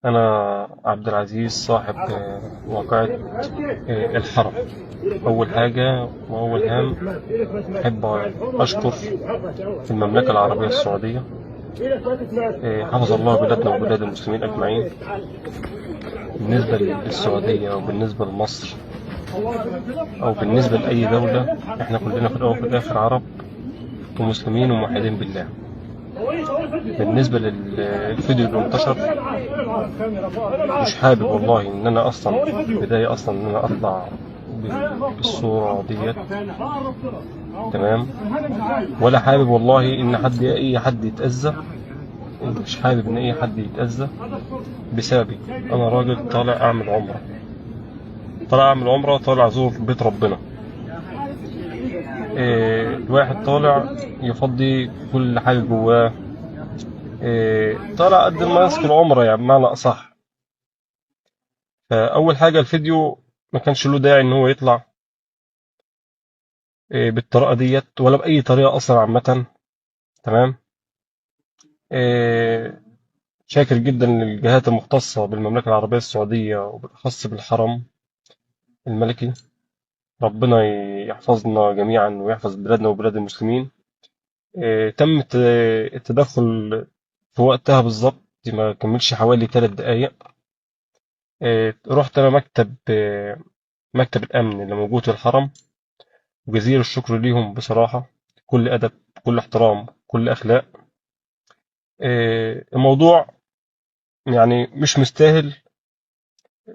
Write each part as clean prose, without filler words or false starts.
أنا عبد العزيز صاحب واقعة الحرم. أول حاجة وأول هام أحب أشكر المملكة العربية السعودية، حفظ الله بلادنا وبلاد المسلمين أجمعين. بالنسبة للسعودية وبالنسبة لمصر أو بالنسبة لأي دولة، إحنا كلنا في الأول وفي الآخر عرب ومسلمين وموحدين بالله. بالنسبة للفيديو اللي انتشر، مش حابب والله إن أنا أصلا في البداية أصلا إن أنا أطلع بالصورة ديت، تمام، ولا حابب والله إن أي حد يتأذى، مش حابب إن أي حد يتأذى بسببي. أنا راجل طالع أعمل عمرة، طالع أعمل عمرة، طالع أزور بيت ربنا. الواحد طالع يفضي كل حاجة جواه، طالع قد ما يسكن العمرة يعني بمعنى أصح. فأول حاجة الفيديو ما كانش له داعي إن هو يطلع بالطريقة ديت ولا بأي طريقة أصلا عامة، تمام. شاكر جدا للجهات المختصة بالمملكة العربية السعودية وبالأخص بالحرم الملكي. ربنا يحفظنا جميعا ويحفظ بلادنا وبلاد المسلمين. تم التدخل في وقتها بالظبط، ما كملش حوالي 3 دقايق. رحت أنا مكتب الأمن اللي موجود في الحرم، وجزيل الشكر ليهم بصراحة، كل أدب، كل احترام، كل أخلاق. الموضوع يعني مش مستاهل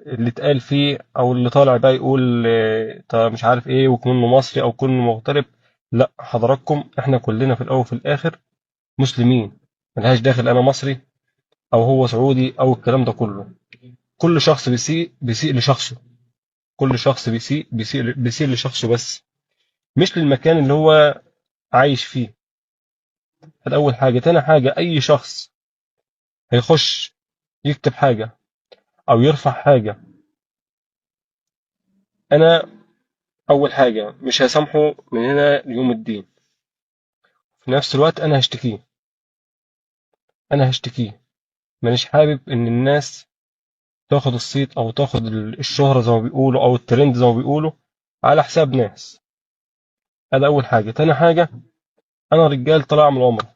اللي اتقال فيه أو اللي طالع بقى يقول، طب مش عارف إيه، وكونه مصري أو كونه مغترب. لا حضراتكم، إحنا كلنا في الأول وفي الآخر مسلمين، ملهاش داخل أنا مصري أو هو سعودي أو الكلام ده كله. كل شخص بيسيء بيسيء لشخصه، كل شخص بيسيء بيسيء بيسيء لشخصه بس، مش للمكان اللي هو عايش فيه. هذا أول حاجة. تاني حاجة، أي شخص هيخش يكتب حاجة أو يرفع حاجة، أنا أول حاجة مش هسامحه من هنا ليوم الدين. في نفس الوقت أنا هشتكيه، أنا هشتكيه. مانيش حابب إن الناس تاخد الصيت أو تاخد الشهرة زي ما بيقولوا أو الترند زي ما بيقولوا على حساب ناس. هذا أول حاجة. تاني حاجة، أنا رجال طالع من العمرة،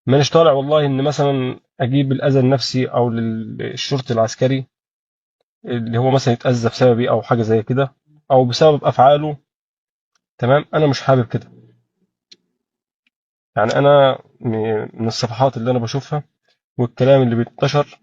مانيش طالع والله إن مثلا أجيب الأذى النفسي أو للشرطي العسكري اللي هو مثلا يتأذى بسببي أو حاجة زي كده أو بسبب أفعاله، تمام. أنا مش حابب كده. يعني أنا من الصفحات اللي أنا بشوفها والكلام اللي بينتشر،